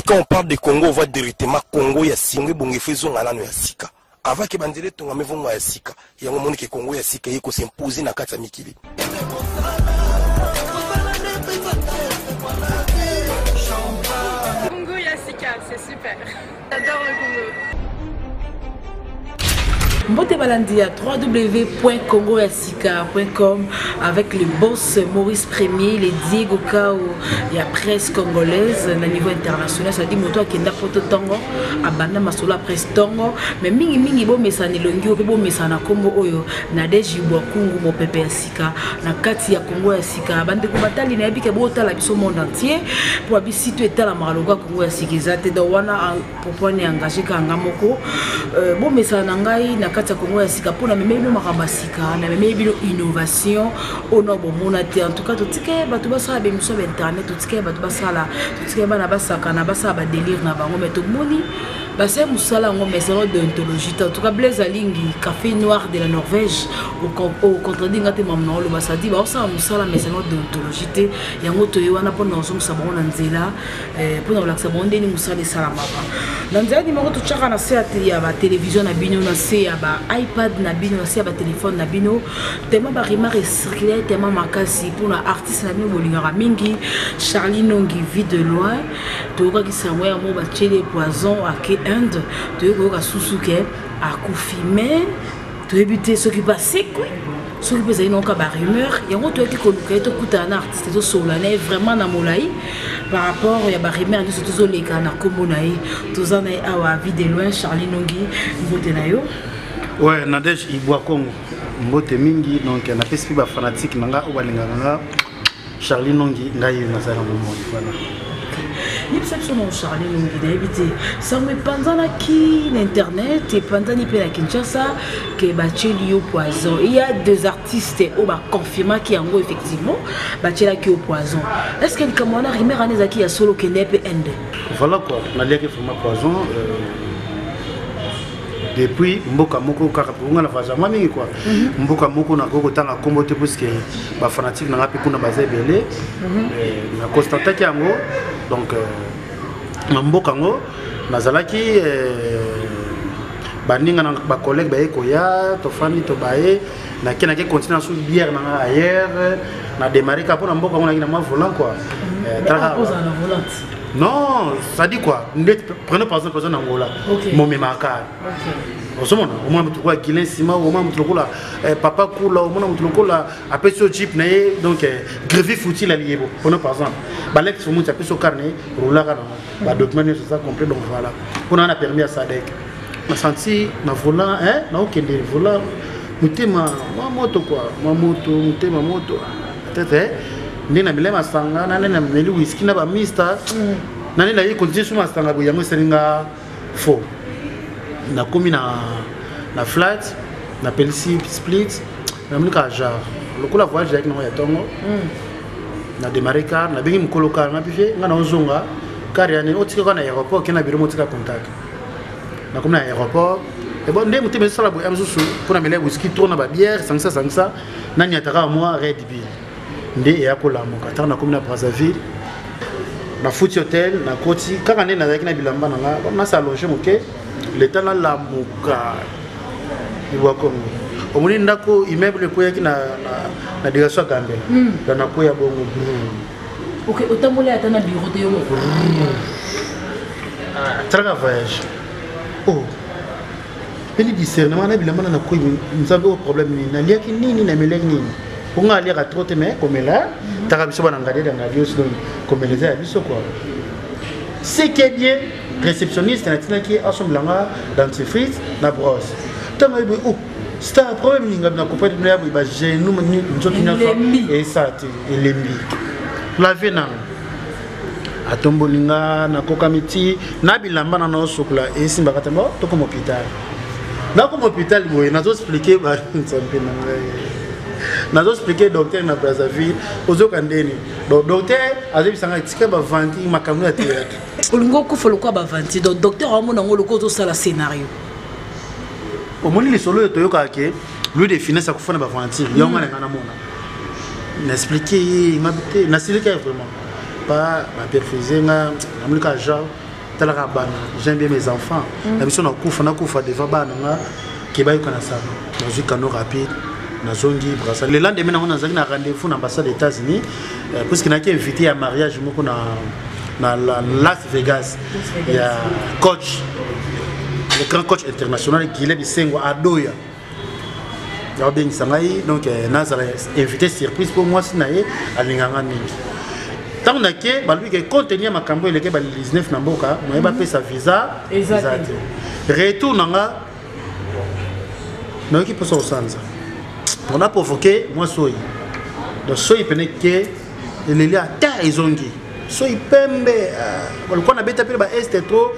Quand on parle de Congo, on voit directement Congo ya singo ebongo efo ezonga nano ya sika. Avant que banzela etongama evonga ya sika. Yango omoni ke Congo ya sika eye ko s'imposer na kati ya mikili. Congo ya sika, c'est super. J'adore le Congo. Mbote balandi ya www.congoyasika.com avec le boss Maurice Premier, le Diego Kao ya presse congolaise na niveau international, c'est-à-dire moto akenda poto tongo, abanda masolo ya presse tongo, mais mingi mingi bomesana elongi oyo pe bomesana kombo oyo Nadège Ibwakungu mopepe ya sika na kati ya Congo ya sika. Bandeko batali nayebi ke botala biso monde entier po abisi to etalamaka lokola Congo ya sika eza te, donc wana propos ni engagé kaka nga moko. Bomesana na ngai na kati ya Congo ya sika mpo na memeli bino makambo ya sika, na memeli bino innovation oyo na bomona te. En tout cas totike bato basala ba émission ya internet, totike bato basala, totike bana basakana basala ba délire na bango, mais tomoni basali mosala yango mais selon déontologie te. En tout cas Blaise Alingi, café noir de la Norvège, au contredit nga te mamu na oloba, c'est-à-dire baosala mosala mais selon déontologie te. Yango toye wana mpo na kozongisa bango na nzela, mpo na kolakisa bango ndenge mosala esalamaka na nzela nimero totyaka na se ya batelevizio na bino, na se ya ba iPad na bino, na se ya batelefone na bino. Tellement ba remarque ecircule tellement makasi mpona artiste na bino bolingaka mingi Charlie Nongi Vie de Loin. Toyokaki sango yango batieli poison ake Inde, toyoki koyoka susu ke akufi, mais toyebi te soki basekwi, soki mpe ezali naoka ba rumeur. Yango toyaki koluka ye, tokutana na artiste, tosolola na ye vraiment na molai par rapport ya ba rumeur nyonso tozoleka na nkombo na ye. Toza na ye awa, Vie de Loin Charlie Nongi, mbote na yo. Ouais, Nadège Ibwa Congo, mbote mingi. Donc napesi mpe bafanatique na nga oyo balingaka nga Charlie Nongi, ngai naza na bomoi. Voilà. Yebisa biso na Charlie Nongi, nayebi te sango epanzanaki na internet, epanzani mpe na Kinshasa ke batieli yo poison. Il y a deux artistes oyo baconfirmaki yango, effectivement batielaki yo poison. Est ce que likambo wana, rumeur wana ezalaki ya solo, okende mpe Inde? Voilà quoi, naliaki vraiment poison depuis mboka moko kaka mpo nga na voyage mwa mingi quoi. Mboka moko nakoki kotanga nkombo te puisque bafanatique na nga mpe kuna baza ebele. Na constataki yango, donc na mboka yango nazalaki, baninga na bacollègue baye koya, tofandi, tobaye, nake nake continue na su bière na nga ailleurs, na démarré kaka mpo na mboka yango naki na mwa volant quoi. Non, ça dit quoi, prenons par exemple oza na Angola, momemaka, ozomona, omona moto lokola Guilin Nsima, omona moto lokola Papa Kula, omona moto lokola apesi yo jeep na ye, donc Grevi Futila Liyebo. Prenons par exemple Balex Fomuti, apesi yo car na ye, roulaka nango, badocument nyonso eza complet. Donc voilà, mpona wana permis ya Sadek, nasanti na volant naokende volant, motema mwa moto quoi, mwa moto, motema moto peut-être nde na mele masanga na nde na meli whisky na bamista na nde naye continue so masanga boye, yango esali nga faux. Nakomi na flat, napelisi split, namoni kaka genre lokola voyage ezalaki nango ya ntongo. Na démarré car, nabengi mokolo car, nabi fe nga naozonga car yani otika kaka na aéroport, ke na biro motika contact. Nakomi na aéroport, ebo nde motema ezosala boye mosusu mpona mela whisky trop na babière, sangisa sangisa, naniataka mwa Red Bull nde eya kolamuka. Ntango nakomi na Brazzaville, nafuti hotel, nakoti kaka nde nazalaki na bilamba na nga, nasa allonge moke, leta nalamuka Libwa Kongo, omoni ndako immeuble ekweyaki na direction ya Gambela. Donc nakweya bongo. Ok, otamboli ata na bureau te yo moko? Talaka voyage, oh peli discernement na bilamba na nakoyi. Nzambe, oyo problème nini? Naliaki nini? Namelaki nini? Mpo nga aliaka trop te, mais komela taka biso bana ngadi ngadi osi, donc komela eza ya biso quoi. Ce qui est bien, réceptionniste natinaki asombela nga dentifrice na brosse. Ntango ayebi, oh, c'est un problème nini ngabi na comprendre ya boye, bagenou, nzoto nyonso esa te, elembi, lave nano. Atomboli nga, nakokami ti na bilamba na naosokola, esimbaka te. Bo tokoma hôpital, nakoma hôpital boye, nazoexpliquer banzambe na ngai, nazoexpliquer docteur na Brazzaville, ozoka ndeni. Donc docteur azoyebisa ngai tika bavanti, makambo ya théâtre. Olingi okufa lokola bavanti, donc docteur aomona yango lokola ozosala scénario. Omoni lisolo oyo toyokaka ke Louis de Finesse akufa na baventure, yango nga na ngai namona, na expliquer ye, ngabi te, nasilika ye vraiment, pa baperfuse nga, namoni kaka genre. Talaka bana, j'aime bien mes enfants. Na biso nakufa, nakufa devant bana nga ke bayoka na sango. Nazwi canot rapide, nazongi Brazzaville. Le lendemain nango nazalaki na rendez-vous na ambassade des États-Unis, puisque naki invité ya mariage moko na Las Vegas ya coach, le grand coach international Guilhem Bisengo Adoya. Abengisa ngai, donc nazala invité surprise mpo mwasi na ye alinganga mingi. Ntango nake, balobi ke compte tenu ya makambo eleke ba 19 na mboka, moye bapesa visa eza te. Retour na nga, nayoki mposa kosanza. On a provoqué mwa soyi, donc soyi pene ke eleli ata ezongi soyi pembe. Balokwa nabeta mpe ba este trop,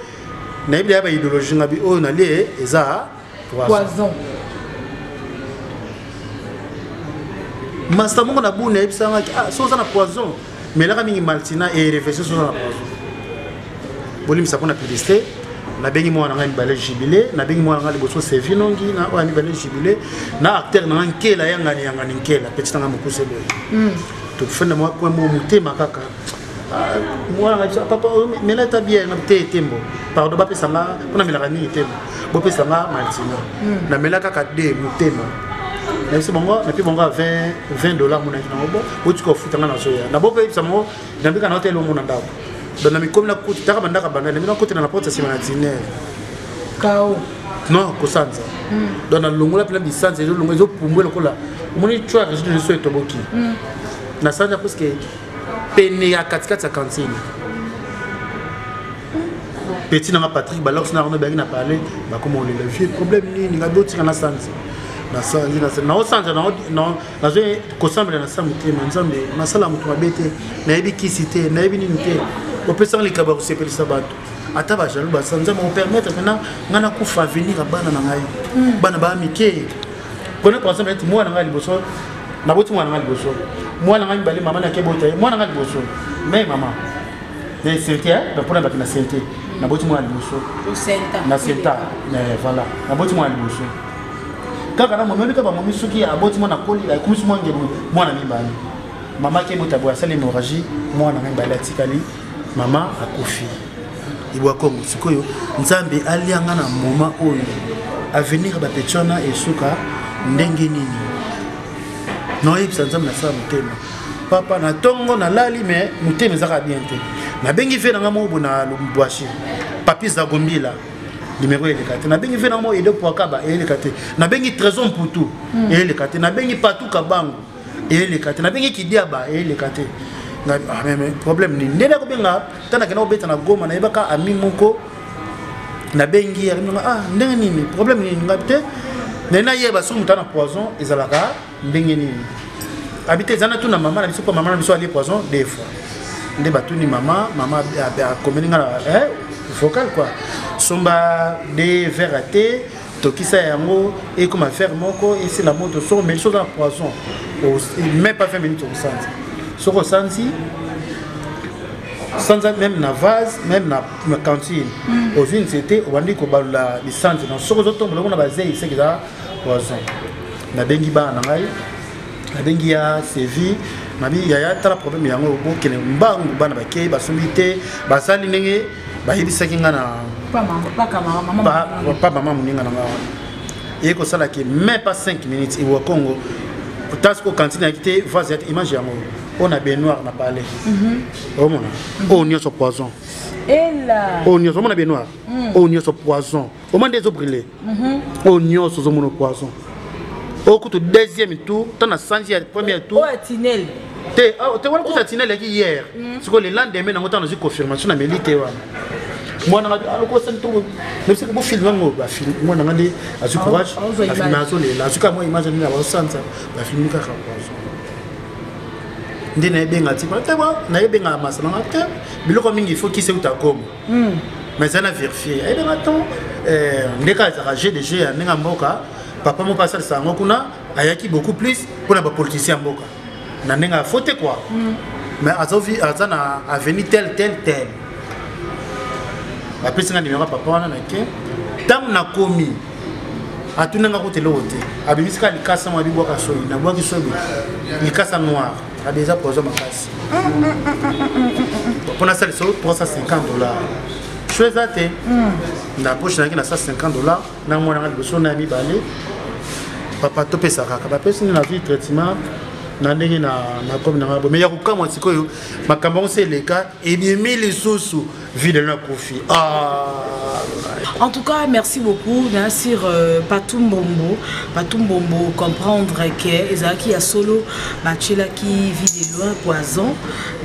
nayebi ya ba idéologie ngabi oyo nalie eza poison. Master moko na buna ayebisangaki: ah, so oza na poison, melaka mingi maltina e réflexion. So oza na poison, bolimbisa mpona publicité. Nabengi mwana ngai mibale Jubile, nabengi mwana ngai liboso Sevinongi, na oyo ya mibale Jubile, na acteur na ngai Nkela Yangani, Yangani Nkela, petit na ngai mokuse boye. Tofanda mwa coin moko, motema kaka. Mwana ngai biso: papa, mela ata bien te, tembo, pardon, bapesa nga mpona melaka mingi tembo, bopesa nga maltina. Namela kaka de motema na biso bango, napi bango ya 20 $. Monaki nango bo otika ofuta nga, nazoya na bo mpe yebisa bango nambika na hôtel omona ndako. Donc na mikomi nakuti taka bandaka banda nami nakotela na porte ya nsima na diner. Kao. Non, kosanza. Donc nalongola mpena bisanza, ezolongo, ezopumbwe lokola omoni twa région so etoboki. Nasanza presque pene ya katikati ya cantine. Petit nanga Patrick Balox na Arno bayaki na parler, bakoma olela: vieux, problème nini? Ngai botika na sanza, nasanzi, naosanza, nazo kosambela na sa motema: Nzambe, nasala moto mabe te, nayebi kisi te, nayebi nini te, opesanga likabo ya kosepelisa bato, ata bajaloux basa. Nzambe opermettre mpena ngai nakufa, avenir ya bana na ngai, bana baa mike. Prenez par exemple neti mwana ngai liboso, naboti mwana ngai liboso, mwana ngai mibale, mama nake bota ye mwana ngai liboso, mais mama na sente mpona baki na sente, naboti mwana liboso na senta. Voilà, naboti mwana liboso kaka na momi, kaka bamomi soki aboti mwana koli, akomisi mwa ngelu. Mwana mibale, mama ake bota boye, asali hémorragie, mwana ngai mibale atikali, mama akufi. Ibwa Kongo sikoyo, Nzambe alianga na moma oyo, avenir ya bapetits wana esuka ndenge nini? Naoyebisa Nzambe, nasala motema papa na ntongo, nalali me motema ezaka bien te. Nabengi ve nanga moko boye na Lubumbashi, Papi Zagombila, numéro eleka te. Nabengi ve nanga moko Edo Poakaba, eleka te. Nabengi Trésor Mputu, eleka te. Nabengi Patuka Bango, eleka te. Nabengi Kidiaba, eleka te. Ah, mais problème nini? Nde nakobenga ntango nakenda kobeta na Goma, nayebaka ami moko, nabengi abenga: ah, ndenge nini, problème nini? Ngai te, naye nayeba soki moto na poison ezalaka ndenge nini. Abi te, eza na tuna mama na biso, mpo mama na biso alie poison deux fois. Nde batuni mama, mama akomeli nga na vocal quoi: somba de verre ya te, tokisa yango ekoma verre moko, esila moto. Soko omeli, soki oza na poison, même pas 20 minutes okosanza. Soki osanzi, sanza même na vase, même na cantine, ozwi nzete, obandi kobalula lisanzi na soki ozotombola kuna bazei, seki eza poison. Nabengi bana na ngai, nabengi ya Sevi, nabi: yaya, tala problème yango, bokende mbangu. Bana bakei, basombi te, basali ndenge bayebisaki nga na pa mama moninga na nga wana. Eye kosalaki même pas 5 minutes, ewa Congo ta siko cantine yaki te, vase ya te. Image yango oyo na baignoire na palais, omona oyo nyonso poison. Oyo nyonso omona baignoire, oyo nyonso poison. Omona nde ezobrûler, oyo nyonso ozomona poison. Oyo kutu deuxième tour, ntango na sanzi ya premier tour. Oyo tinel. Te, te, wana kutu atinel yaki hier. Sikoyo le lendemain nango, ntango nazwi confirmation na meli te wana, mwana nga alokosani ntongo nabisaki bofilme yango, bafilme mwana nga nde azwi courage, afilme, azolela, azwi kaka mwa image nde na baosanza, bafilme kaka poison. Nde nayebenga ti te, nayebenga masala nga te, biloko mingi il faut kisi euta Goma, mais eza na vérifie. Ayebenga ton nde kaka ezalaka gdg ya ndenge ya mboka, papa moko asalisa yango kuna, ayaki beaucoup plus mpona bapoliticien ya mboka na ndenge ya faute quoi, mais aza na avenue tel tel tel. Bapesi nga numéro ya papa wana. Nake, ntango nakomi, atunanga kuta eloko te, abimisi kaka likasa mo, abibwaka soyi, nabwaki soyi, likasa noir, abi eza poison makasi, mpona asalisa 350 $. So eza te na poche nayaki na 150 $ na mwana nga liboso na ya mibale. Papa, topesa kaka, bapesi nde, nazwi traitement na ndenge na nakomi nanga boye. Mais ya kokamwa sikoyo, makambo yango se eleka, ebimi lisusu vide nakufi. Ah. En tout cas, merci beaucoup. Bien sûr, Patou Mbombo. Patou Mbombo, comprendre que ezalaki ya solo, batielaki Vue de Loin poison.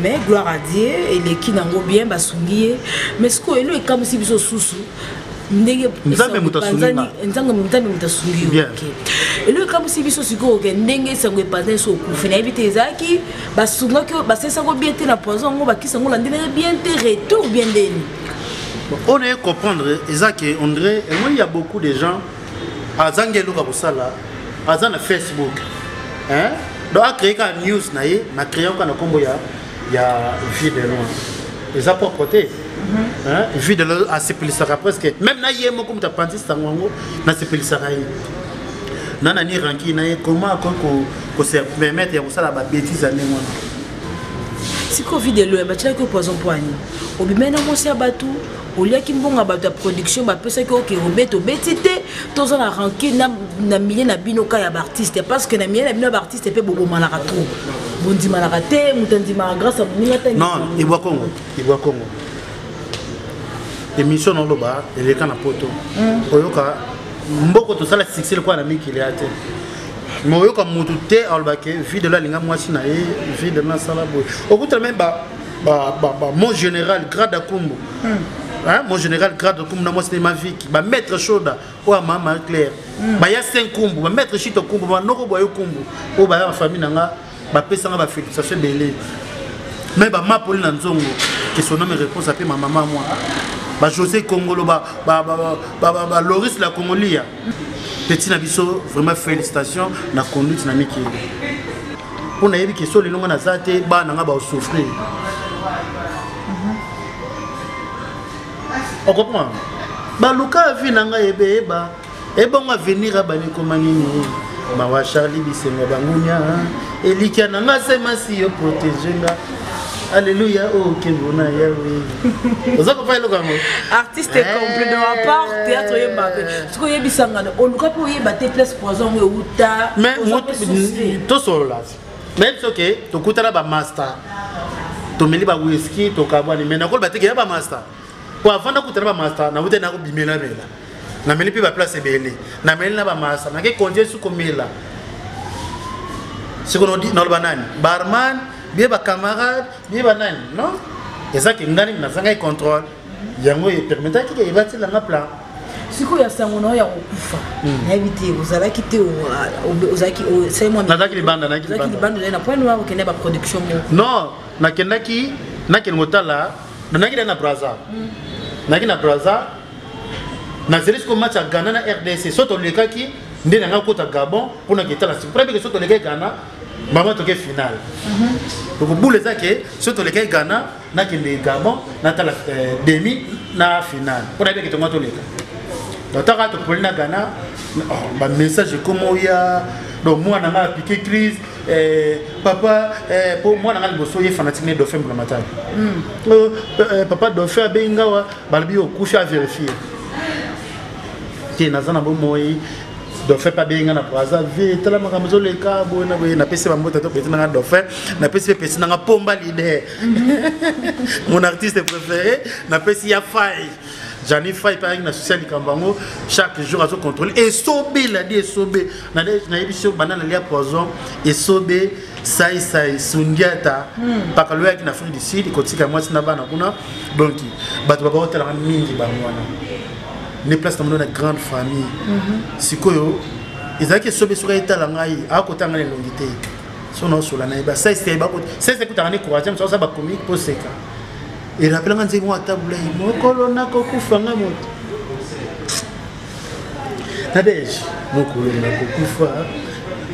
Mais gloire à Dieu, eleki nango bien, basungi ye. Mais ce que elo ekamwisi biso susu, ndenge Nzambe moto asungi nga. Nzambe moto asungi yo. Bien. Ok. Elo ekamwisi biso sikoyo ke ndenge sango epanzani so okufi, nayebi te ezalaki basungaki oyo, basalisaki bien te na poison yango, bakisi yango landelaki bien te, retour bien ndeni. Bon, on est comprendre eza ke André et moi, il y a beaucoup de gens azangi eloko ya kosala, aza na Facebook, hein? Donc acréé ka news na ye, na créé ka na nkombo ya Vue de Loin, eza propre te, hein? Vue de Loin asepelisaka presque même na ye moko moto apanzi sango yango, nasepelisaka ye na nani ranki na ye, comment akoki kose permettre ya kosala babêtises ya ndenge wana? Sikoyo Vue de Loin batielaki yo poison mpo ani obimai na mwasi ya bato, oliaki mbongo ya bato ya production, bapesaki oke obeti, obeti te. Toza na rancune na milieu na bino ka ya baartiste, parce que na milieu na bino ya baartiste mpe bobomanaka trop, bondimanaka te, moto andimaka grâce ya moninga te. Non, Ibwa Congo, Ibwa Congo, émission naoloba eleka na poto. Oyoka mboko tosala succès lokola na mikili ya te, mais oyoka motu te alobake Vue de Loin alinga mwasi na ye, Vue de Loin asala boye. Okutana même ba mon général Grade Akumbu, hein, mon général Grade Akumbu na mwasi na ye Maviki, bamaître Shoda oyo ya mama Claire, baya Saint Kumbu, bamaître Shito Kumbu, banoko boye Kumbu oyo baya bafamille na nga, bapesanga bafélicitation ebele. Mais bamapoli na nzongo, que son nom repose ape, ma mama moi, bajosé Congolo, baloris la Congolia, petit na biso, vraiment félicitation na conduite na mikili, mpo nayebi ke so lelo nga naza te, bana nga baosouffrir. Ocomprendre, baluka avi na ngai ebeyeba ebongo avenir abani ekoma nini? Mawa Charlie Bisengo, bangunya elikya na nga se masi yo protege nga. Alleluya, o kembo na Yawe. Oza kofa eloko yango. Artiste complet de à part théâtre, oyemba mpe. Soki oyebisanga, oluka mpe oyeba te place poison yango euta. Mais tosolola, nayebi soki tokutana bamaster, tomeli bawiski, tokabwani, mais nakoloba teke ya bamaster po avant nakutana bamaster, nauti nakobimelamela, nameli mpe baplace ebele, nameli na bamaster, nake konje su komela. Siko naloba nani? Barman bie, bacamarade bie, banani? Non, ezaki ngani nazangai contrôle, yango epermetaki ke ebatilanga plan. Sikoyo ya sango na oyo ya kokufa, nayebi te ozalaki te, ozalaki osali mwa Nazalaki libanda, nazalaki ozalaki libanda. Libanda na point noir, okende baproduction moko. Non, nakendaki, nakende kotala, nayaki na Braza, nayaki na Braza, nazeli siko match ya Ghana na RDC. So tolekaki nde nanga kota Gabon mpona ketala siko mpona so tolekaki Ghana, mama toke finale. Donc bule eza ke so tolekaki Ghana, nakende Gabon, natala demi na finale mpona yebeke tonga toleka. Donc taka topoli na Ghana, oh, bamessage ekoma oya. Donc mwana nga apike crise, papa, po mwana nga liboso ye fanatique ne Dauphin Mbulamatari. Papa, Dauphin abengi ngawa, balobi okufi, avérifie te naza na bomoi. Dauphin mpe abengi nga na Braza ve, tala makambo ezoleka boye na boye. Napesi bambota to peti nanga Dauphin, napesi mpe pesi nanga Pomba leader, mon artiste préféré, napesi ya Fai Jani Fai mpe ayaki na susi ya likambo yango. Chaque jour azocontrôle esobe, ladi esobe, nayebi so banda nalia poison esobe saisai Sundiata mpaka loyaki na Afrique du Sud, kotika mwasi na bana kuna. Donc bato babaotalaka mingi bango wana ne place na mono na grande famille. Sikoyo ezalaki esobe, soki ayetala ngai, akotanga na elongi te, so naosola na ye basaisai ekutaka ne courage mosu aza bacomique mpo seka erapelanga nzembo atabula ye mokolo nakokufa nga moto Nadege, mokolo nakokufa,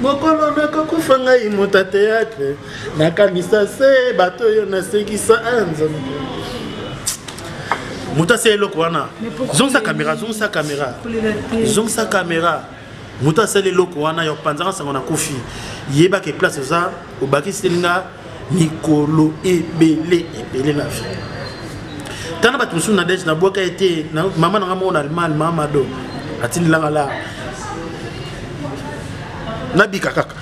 mokolo nakokufa ngai moto ya théâtre, nakanisa se bato oyo nasekisa. A Nzambe, moto asala eloko wana, zongisa caméra, zongisa caméra, zongisa caméra. Moto asali eloko wana ya kopanzaka sango nakufi, yebaka place oza, obakiseli nga mikolo ebele ebele na vie. Tana bato mosusu na dege nabwaka ye te. Mama na nga moko na Allemagne, mama Mado atindelanga la nabika kaka.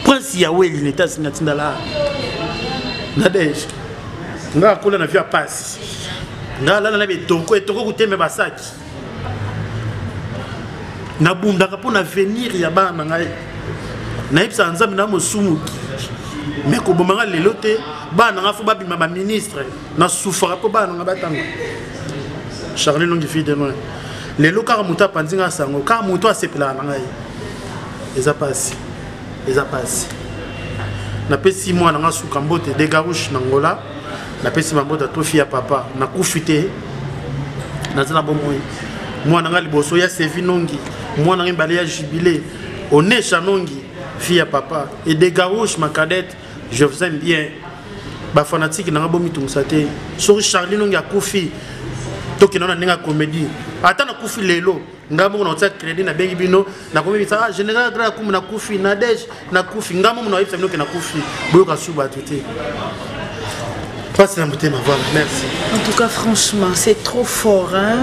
Prince Yaweli na États-Unis atindala na dege. Nga akola na vie ya pasi, nga alala na betoko etoko kuteme basaki. Nabundaka mpo na avenir ya bana na ngai. Nayebisaka Nzambe na mosumuki, me koboma nga lelo te. Bana na nga fo babima baministre. Nasufaka mpo bana na nga batanga. Charlie Longi, fille de loin. Lelo kaka moto apanzi nga sango, kaka moto asepelaka na ngai, eza pasi, eza pasi. Napesi mwana nga suka mbote, de Garouche na Ngola. Napesi bambote tofi ya papa. Nakufi te, naza na bomoi. Mwana nga liboso ya Sevi Nongi, mwana nga mibale ya Jubilé Onesha Nongi, fille ya papa. Et de Garouche, ma cadette, je vous aime bien. Bafanatike nanga, bomitungisa te. Soki Charlie Nongi akufi, tokenda na ndenge ya comédie. Ata nakufi lelo, ngai moko nakotia crédit, nabengi bino, nakomibisa: ah, général Gra Akumu nakufi, Nadege nakufi. Ngai moko nakoyebisa bino ke nakufi, boyoka su bato te. Mpasi na motema. Voilà, merci. En tout cas, franchement, c'est trop fort, hein?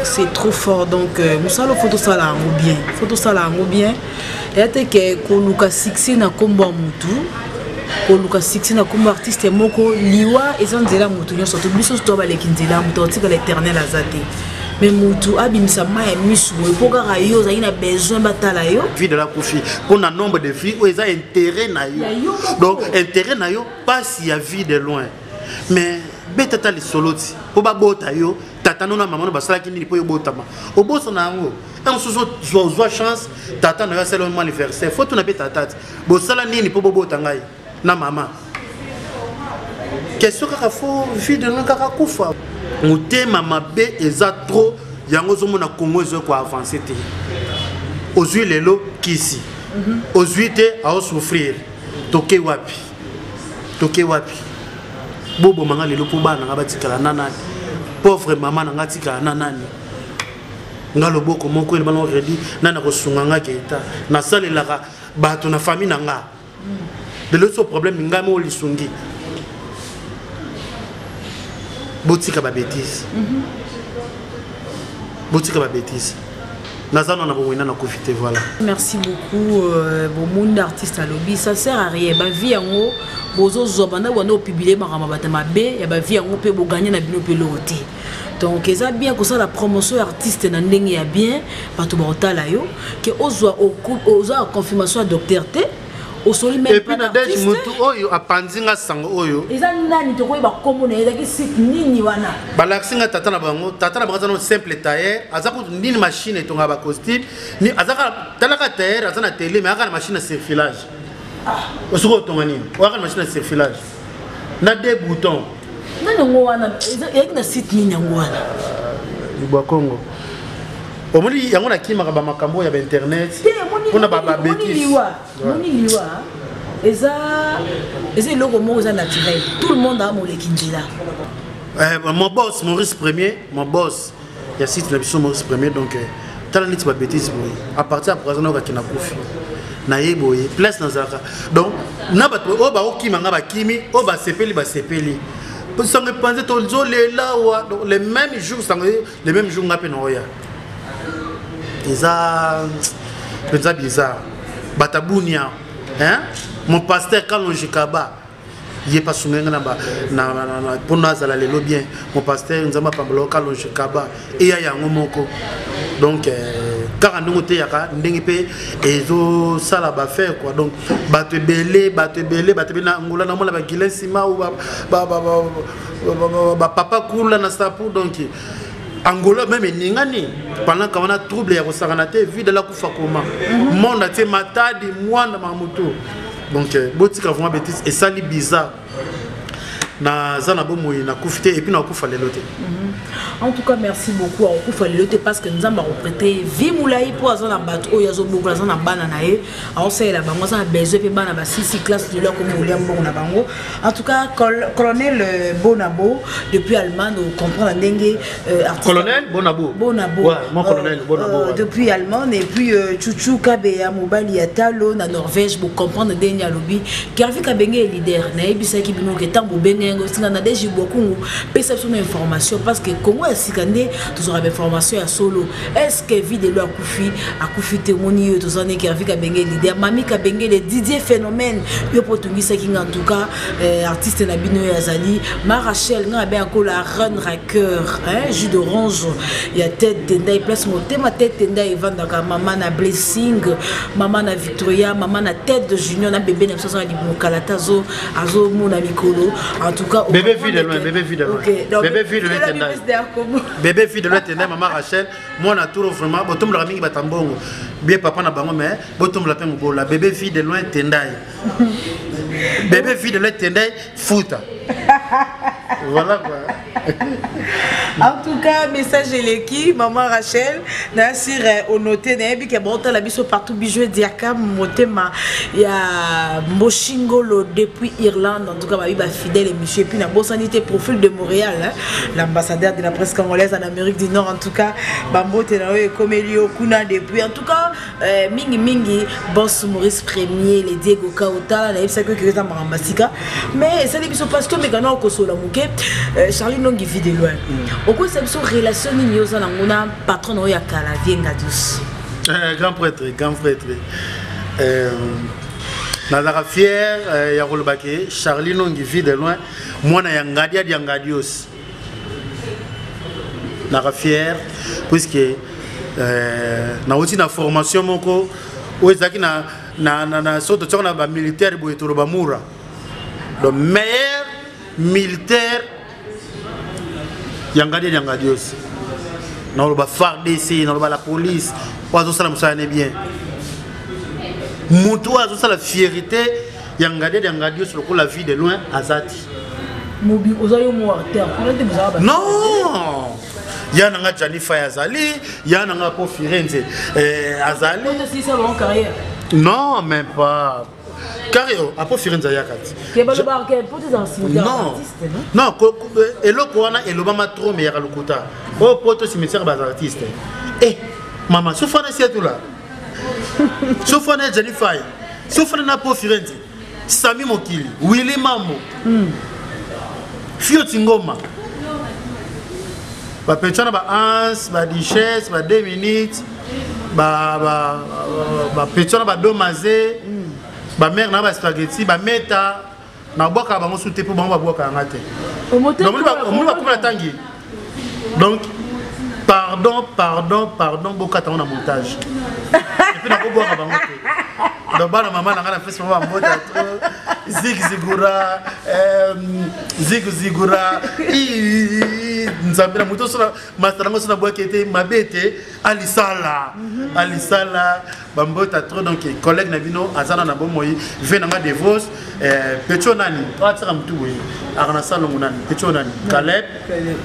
C'est trop fort. Donc mosala, faut tosala yango bien, faut tosala yango bien. Eya te ke koluka succès na nkombo ya motu, koluka succès na nkombo artiste moko. Liwa eza nzela ya motu nyonso. To biso to baleki nzela ya motu akotikala éternel aza te. Mais motu abimisa mai ya misu boye mpo kaka yo ozalaki na besoin batala yo. Vie de la kufi mpo na nombre de vie oyo eza intérêt na yo. Ya yo moko. Donc intérêt na yo, pasi ya vie de loin. Mais beta ta lisolo ti mpo babota yo, tata no na mama no basalaki nini mpo yo botama? Obosana yango. Ntango mosusu ozwa chance, tata na yo asala yo mwa anniversaire, fo tuna mpe tata ti bosala nini mpo bobota ngai na mama. Question kaka fo vie de loin kaka kufa. Motema mabe eza trop, yango ozomona Congo ezoki koavance te. Ozwi lelo kisi, ozwi te, aosouffrir. Toke wapi? Toke wapi? Boboma nga lelo mpo bana na nga batikala na nani? Pauvre mama na nga atikala na nani? Nga loboko moko eleba na redi, nani akosunga nga? Ke eta nasalelaka bato na famille na nga. Lelo so problème, ngai moko lisungi. Botika babétise, botika babétise. Naza nano na bomoi, na nakufi te. Voilà. Merci beaucoup. Bomoni artiste alobi ça sert à rien. Bavie yango bozozwa banda banda opublie makambo ya bato mabe ya bavie yango mpe boganye na bino mpe eloko te. Donc eza bien kosala promotion ya artiste na ndenge ya bien, bato baotala yo ke ozwa ozwa confirmation ya docteur te, osoli même Et puis pas na dege d'artiste. Motu oyo apanzi nga sango oyo eza nani? Tokoyeba nkombo na ye? Ezalaki site nini wana? Balakisi nga tata na bango. Tata na bango aza no simple tailleur, aza kutu nini, machine etongaka bacostume ni aza kaka. Talaka, tailleur aza na télé, mais aka na machine ya surfilage. Osoki otonga nini? Oyaka na machine ya surfilage na deux boutons. Nani yango wana? Ezalaki na site nini yango wana? Libwa Congo. Omoni yango, nakimaka bamakambo oyo ya bainternet te omoni mpona omoni babétise. Liwa, omoni liwa eza eloko moko eza naturel, tout le monde amoleki nzela. Mon boss Maurice Premier, mon boss ya site na biso Maurice Premier. Donc tala neti babétise boye, à partir ya présent nayokaki nakufi naye boye place nazalaka. Donc na bato oyo baokima nga bakimi, oyo basepeli basepeli. Sango epanze, tozolela wa. Donc le même jour sango, le même jour nga mpe naoya. Eza mpenza bizarre. Batabunia, hein? Mon pasteur Kalonji Kaba, ye mpe asungai nga mpo nazala lelo bien. Mon pasteur, Nzambe apambola. Kalonji Kaba eya yango moko. Donc kaka ndenge oteyaka, ndenge mpe ezosala bafaire quoi. Donc bato ebele, bato ebele, bato ebele na Angola, namona bagilin nsima, bapapa kula na sapu. Donc Angola même eningani pendant ka wana trouble ya kosakana te. Vide la kufa koma monde atie Matadi mwana mamutu. Donc botika vraiment bétise, esali bizarre. Naza na bomoi, nakufi te, et puis nakufa lelo te. En tout cas, merci beaucoup. Akokufa lelo te parce que Nzambe akoprêter vie molai mpo aza na bato oyo azobokola, aza na bana na ye, aosalela bango, aza na besoin mpe bana basisi classe lelo akomi kolia mbongo na bango. En tout cas, colonel Bonabo depuis Allemagne, ocomprendre ndenge Colonel Bonabo. Bonabo. Ouais, mon colonel Bonabo, ouais. Depuis Allemagne. Et puis Chuchu Kabeya, mobali ya talo na Norvège, bocomprendre ndenge alobi. Kervi Kabenge, leader, nayebisaki bino ke ntango bobenge Eyenga osinga Nadège Bokungu pesa biso na information parce que Congo ya sika nde tozwaka ba information ya solo. Est-ce que Vue de Loin akufi akufi te omoni yo toza ndenge Hervé Kabenge leader Mami Kabengele Didier Phénomène yo po otungisaki nga en tout cas euh, artiste na bino oyo azali ma Rachel nga abe akola reine raqueur hein, jus d'orange ya tête tendai place motema tête tendai evandaka mama na blessing mama na Victoria mama na tête de junior na bébé na biso aza na libokala te azo azomona mikolo en tout cas bébé vue de loin bébé vue de loin okay, donc, bébé vue de loin tendai bébé vue de loin tendai mama Rachel mwana turo vraiment botombolaka mingi bato mbongo bien papa na bango mais botombola mpe mobola bébé vue de loin tendai bébé vue de loin tendai futa voilà quoi. En tout cas, message eleki, maman Rachel, na sur onoté na yebi ke bota la biso partout bijou diaka motema ya Mboshingolo depuis Irlande en tout cas ba fidèle et monsieur et puis na bosanité profil de Montréal hein, l'ambassadeur de la presse congolaise en Amérique du Nord en tout cas bambote na yo ekomeli yo kuna depuis en tout cas euh, mingi mingi boss Maurice Premier le Diego Kautala na yebisaki oyo eza makambo sika mais esali biso parce que omeka na okosola moke euh, Charlie Nongi vit de loin mm. okoyebisa biso relation nini yo oza nango na patron na oyo ya kala Vienga Dus euh, grand prêtre grand prêtre euh, nazalaka fier euh, ya koloba ke Charlie Nongi vit de loin mwana ya ngadiadi ya ngadios naka fier puisque euh, nauti na formation moko oyo ezalaki na, na, na, na so totiaka na bamilitaire boye toloba mura donc meilleur militaire ya ngadiadi ya ngadios naloba fardc naloba la police oyo azosala mosala ne bien motu oyo azosala fierité ya ngadiadi ya ngadios lokola vie de loin aza ti mobi oza yo mo acteur kuna te bozala ba non ya na nga Gianni Fay azali ya na nga po Firenze eh, azali non même pas carrière oh, apo Firenze ayaka ti non non eloko wana elobama trop mais yaka lokuta oyo oh, poto cimetière ba artiste eh mama sofana siatula sofana Gianni Fay sofana na po Firenze Sami Mokili, Willy Mambo, mm. Fio Tingoma. Ba petits na ba ans, ba duchesse, ba 2 minutes, ba ba ba petits na ba domaze, mm. ba mère na ba spaghetti, ba meta na bwaka bango sous te po bango ba bwaka nga te. Omoni ba komela tangi. Donc pardon pardon pardon bokata ngo na montage epuis nakobwaka bango te donc bana mama na ngai na pesi bango bambota to zig zigura zig zigura nzambe na moto osona masta nango osona bwaki ete mabe ete alisala mhm. alisala bambota trop donc collègue na bino aza na na bomoi ve na nga devos eh, petio nani oyo atisaka motu boye aka na salongo nani petio nani hmm. caleb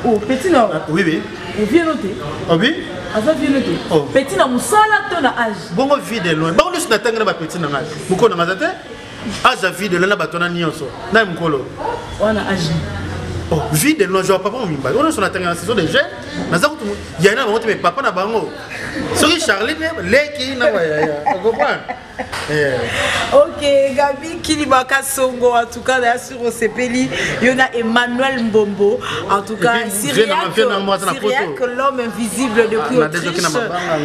oh, petit na ah, oui oui ovie no te obi aza vie no te oh. petit na mosala to na age bongo vie de loin bango nyonso natangi na bapetit na ngai mokolo na ngai aza te age ya vie de loin na bato wana nyonso na mokolo wana age Oh, vie de loin genre papa mobimba oyo nyonso natanga na saison de jeune naza kutu yaya na bango te mais papa na bango soki charlie mpe leki na bayaya ocomprendre eh. Ok, Gabi Kilibaka Songo, en tout cas, d'ailleurs, sur Osepeli, il y en a Emmanuel Mbombo, en tout cas, Syriac, l'homme invisible depuis ah, Autriche.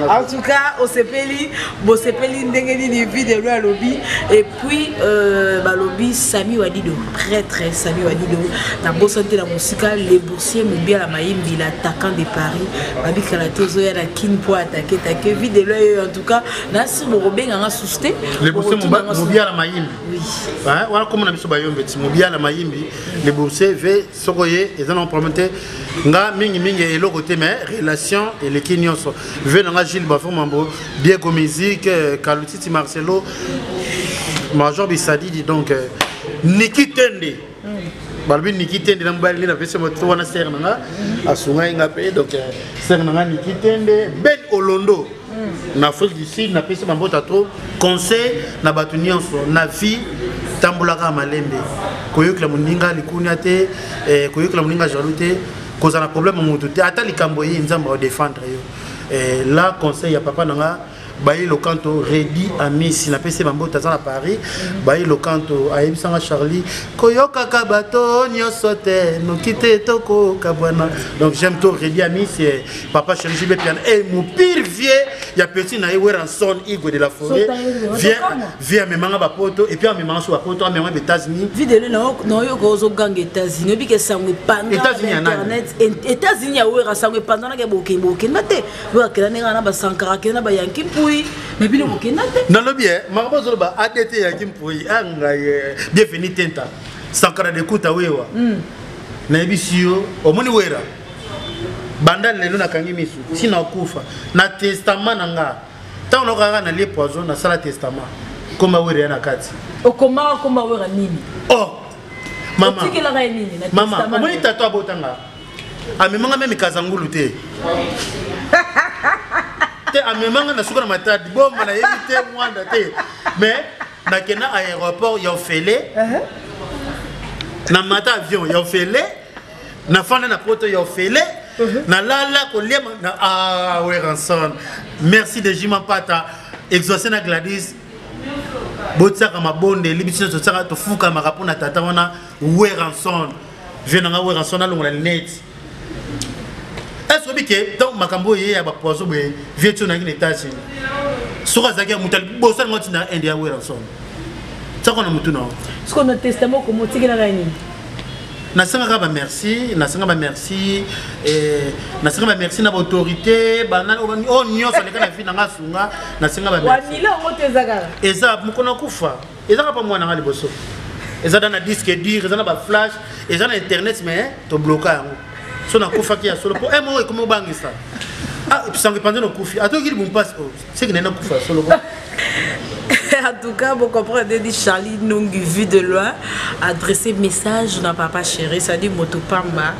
En tout cas, Osepeli, Bosepeli, ndenge nini, vie de loin, lobby. Et puis, euh, balobi, Sami Wadido, prêtre Sami Wadido, na bosante na mosika, les boursiers, Moubiala Mayimbi, l'attaquant de Paris, babi kala te ozoya na kin po atake take, vie de loin, en tout cas, na si bokobenga nga susu te. Les boursiers Moubiala Mayimbi. Oui. Wana komona biso bayombe ti Moubiala Mayimbi, les boursiers ve soko ye eza na problème te. Nga mingi mingi eloko te mais relation eleki nyonso. Ve na nga Gilles Bafo Mambo, Diego Musique, euh, Kalutiti Marcelo, Major Bisadidi donc euh, Niki Tende. Balobi Niki Tende na mobali na pesi moto wana sœur na nga asungai nga pe donc euh, sœur na nga Niki Tende Ben Olondo na Afrique du Sud napesi bambota trop conseil na bato nyonso na vie tambolaka malembe koyokela moninga likunia te eh, koyokela moninga jaloux te kozala problème ya moto te ata likambo ye nzambe aodefendre yo eh, la conseil ya papa na nga Baye Lokanto Redi Amisi napesi bambote, aza na Paris. Baye Lokanto ayebisanga: "Charlie, koyokaka bato nyonso te, noki te tokokabwana." Donc j'aime to Redi Amisi, papa chéri JB Piana et mon pire vieux ya petit na ye Weranson, Igwe de la forêt. Vieux amemanga bapoto et puis amemanga so bapoto, amemanga ba États-Unis. Vidéo naoyoka ozoganga États-Unis, obike sango epanda. États-Unis ya nani? Internet, États-Unis ya Wera, sango epandanaka. Bokenda te, oyo akenda ndenge na basankara, akenda na bayanki mpui, mais bino bokenda te. Nalobi e makambo ozoloba adt yaki mpui angai. Bienvenu tenta Sankara de kuta wewa. Nayebisi yo, omoni Wera, banda lelo nakangi misu ntina okufa na testament na nga. Ntango nakokaka nalie poison, nasala testament, komba Wera ya na kati. Okomaka komba Wera nini? Oh mama. Otikelaka ye nini na mama testament? Omoni tato abotanga, amemanga meme Kazangulu te te, amemanga na suka na Matadi, bomba nayebi te, mwanda te, mais nakenda aéroport ya ofele, na mata avion ya ofele, nafanda na poto ya ofele, nalala kolia na ah, Weranson, merci de Jima Mpata, Exaucé na Gladys. Botiaka mabondeli, biso nyonso totiaka, tofukamaka mpona tata wana Weranson, vieux nanga Weranson. Alongola lunette est obi ke donc makambo oyo ye ya bapoison boye. Vieux tio nayaki na États-Unis, soki azalaki ya moto liboso alingo ntina Inde ya Weranson, tiako na motu na yo. Sikoyo na testament okoma otikelaka ye nini? Nasengaka bamerci, nasenga bamerci, nasenga bamerci na baautorité banani oyo nyonso aleka na vie nanga asunga, nasenga bamerci. Wanila yango te, eza kaka. Eza mokolo nakufa, eza kaka mwana nga liboso, eza da na disque dur, eza na baflash, eza na internet, mais tobloka yango. So nakufaki ya solo, mpo moko ekomi obangisa. Ah, sango epanze, nokufi atoki libumu mpasi seki naye nakufa ya solo. En tout cas, vous comprenez, dit Charlie Nongi, vu de loin, adresser message dans papa chéri, ça dit moto pamba,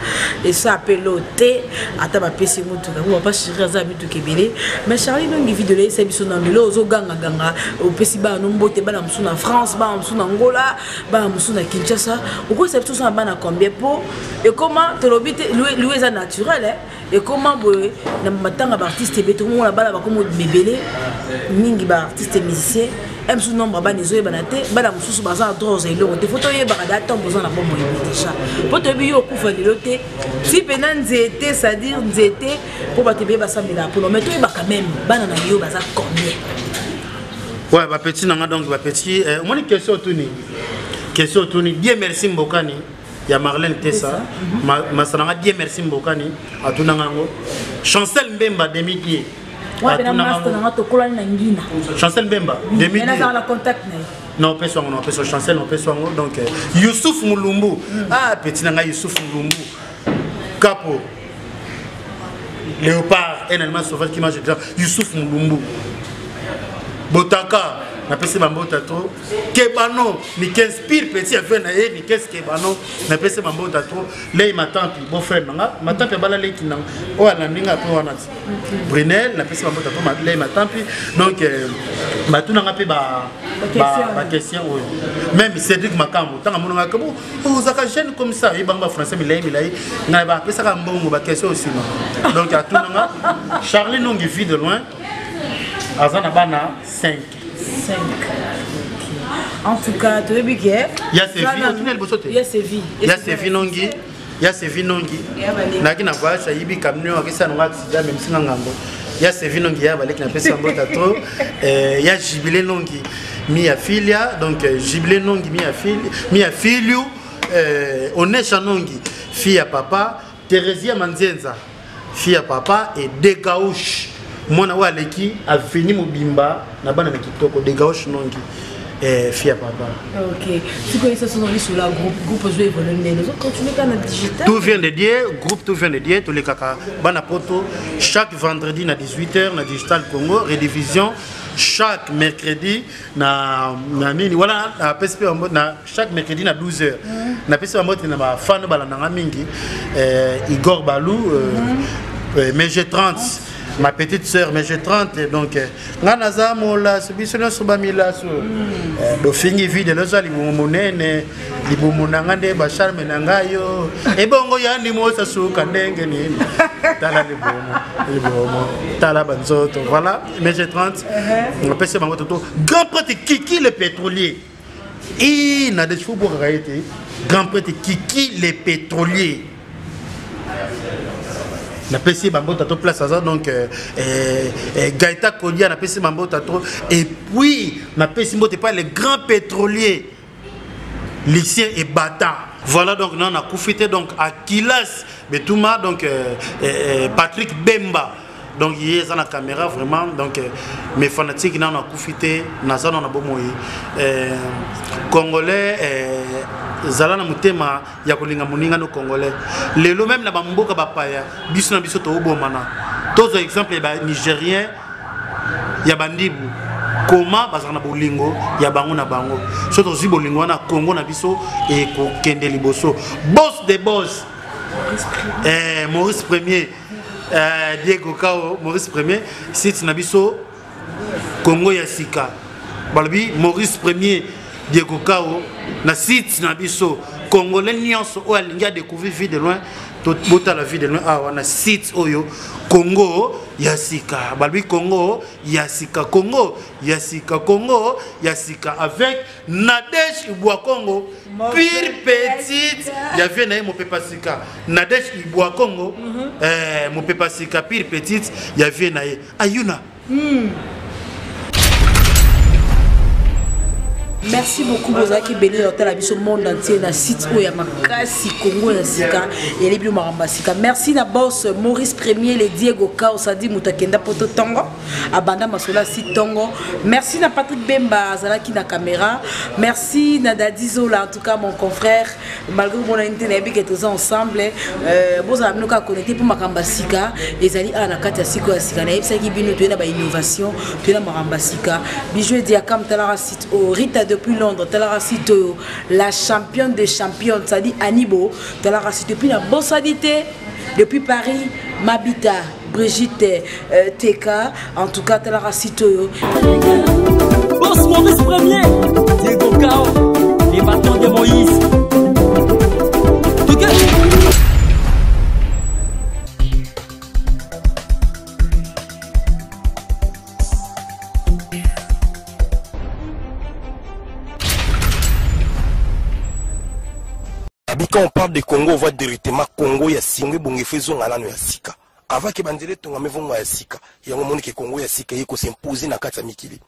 et ça appelle au thé, ata ba pesi moto, papa chéri aza mitu kebele. Mais Charlie Nongi, vu de loin, c'est biso na melo, ozo ganga ganga, au pesi ba no mbote, ba na musu na France, ba na musu na Angola, ba na musu na Kinshasa, oko sa biso na bana combien po, et comment tolobi te, lui eza naturel, hein? Ekoma boye na matanga, baartiste ebele tokomona bana bakoma mebele mingi, baartiste musicien mosusu nombre bana ezoyebana te. Bana mosusu baza na droit ozwa eloko te. Fo toyebaka da ntango boza na bomoi déjà, mpo toyebi yo okufa lelo te, si mpena nzete, c'est-à-dire nzete, mpo bato ebele basambelaka mpona, mais toyebaka même bana na yo baza combien? Ouais, bapeti nanga, donc bapeti, omoni question otuni, question otuni bien. Merci Mbokani ya Marlène Tesa, masalanga Dieu merci Mbokani atunanga yango. Chancel Mbemba demi die. Tokolani na ngina. Chancel Mbemba demi. Nazala na contact na ye. Non, opesi yango, non, opesi Chancel, opesi yango. Donc Youssouf Mulumbu, ah, petit na ngai Youssouf Mulumbu Capo léopard, un animal sauvage qui mange déjà. Youssouf Mulumbu Botaka, napesi bambota to Kebano Nikes, pire petit affaire na ye Nikes Kebano, napesi bambota to Lei Matampi, beau frère nanga Matampi, abala leki nanga oyo alandi nga mpe wana ti Brunel, napesi bambota to Lei Matampi. Donc batunanga mpe baquestion oyo. Même Cédric Makambo, ntango amonanga kabo ozaka jeune comme ça, yebanga bafrançais milai milai, ngai bapesaka mbongo, baquestion osima. Donc atunanga Charlie Nongi, vie de loin, aza na bana 5. 5. En tout cas, toyebi ke Ya Sevi, otuna liboso te. Ya Sevi. Ya Sevi Nongi, ya Sevi Nongi, nayaki na voyage, ayibi camion, akesa nango accident, memesinga ngambo. Ya Sevi Nongi, ya baleki, napesi mbote trop. Ya Jibile Nongi mi ya filia, donc Jibile Nongi mi ya fili, mi ya filiu, Onesha Nongi, fille ya papa Theresia Manzenza, fille ya papa, et Degauche, mwana oyo aleki aveni mobimba na bana na kitoko, Degauche Nongi, fille ya papa. Ok, sikoyo esa sono lisolo ya groupe. Groupe ozo évolue ndenge ozo continue kaka na digital? Tout vient de Dieu, groupe Tout vient de Dieu, tolekaka bana poto chaque vendredi na 18h na Digital Congo, rediffusion chaque mercredi na nini wana, napesi mpe bango na chaque mercredi na 12h. Napesi bango te na bafano balandanga mingi, Igor Balou, MG 30. Ma petite sœur, mais j'ai 30, donc nga naza molaso, biso nyonso bamilaso. Bofingi vide loza libumu monene, libumu na nga nde bacharme na ngai yo. Ebongo yandi mosa suka ndenge nini? Tala libumu, libumu, tala banzoto. Voilà, mais j'ai 30. Napesi bango toto. Grand prêtre Kiki le pétrolier. Et na des faux bwakaka ye te. Grand prêtre Kiki le pétrolier. Napesi ye bambota to place aza, donc Gaëta Kodia, napesi bambota to, et puis napesi mbote pas le grand pétrolier Lucien Ebata. Voilà, donc non, nakufi te, donc Akilas Betuma, donc Patrick Bemba, donc ye eza na caméra vraiment, donc mes fanatiques, nano nakufi te, naza nano na bomoi. Congolais, zala na motema ya kolinga moninga no congolais. Lelo même na bamboka bapaya, biso na biso toobomana. Tozwa exemple ya banigérien, ya bandibu, koma bazala na bolingo ya bango na bango. So tozwi bolingo wana, Congo na biso ekokende liboso. Boss de boss, Maurice Premier, Diego Kao, Maurice Premier, site na biso Congo ya sika. Balobi Maurice Premier, Diego Kao, na site na biso. Congolais nyonso oyo alingi adécouvrir Vie de loin, botala Vie de loin awa na site oyo Congo ya sika. Balobi Congo ya sika, Congo ya sika, Congo ya sika avec Nadège Ibwa Congo, pire petite ya vie na ye mopepa sika. Nadège Ibwa Congo, mopepa sika, pire petite ya vie na ye. Ayuna. Merci beaucoup bozalaki ebele ya kotala biso monde entier na site oyo ya makasi Congo ya sika, elebi bino makambo ya sika. Merci na boss Maurice Premier, le Diego Kao, sadi moto akenda poto ntongo, abanda masolo ya site ntongo. Merci na Patrick Bemba azalaki na caméra. Merci na Dadi Zola, en tout cas mon confrère, malgré bona nte nayebi ke toza ensemble. Bozala bino kaka connecté mpo makambo ya sika ezali awa na kati ya sika ya sika. Nayebisaki bino toye na bainnovation, toye na makambo ya sika. Bijou Ediakam, talaka site oyo. Rita depuis Londres, talaka site oyo. La championne de championne, c'est-à-dire Anibo, talaka site. Depuis na bosani te, depuis Paris, Mabita Brigitte, TK, en tout cas talaka site oyo. Boss Maurice Premier, Diego Kao, les bâtons de Moïse. Tout Abi, quand on parle de Congo, on voit directement Congo ya singo ebongo efo ezonga nano ya sika. Avant ke banzela etongama, evongo ya sika. Yango omoni ke Congo ya sika eye kos'impose na kati ya mikili.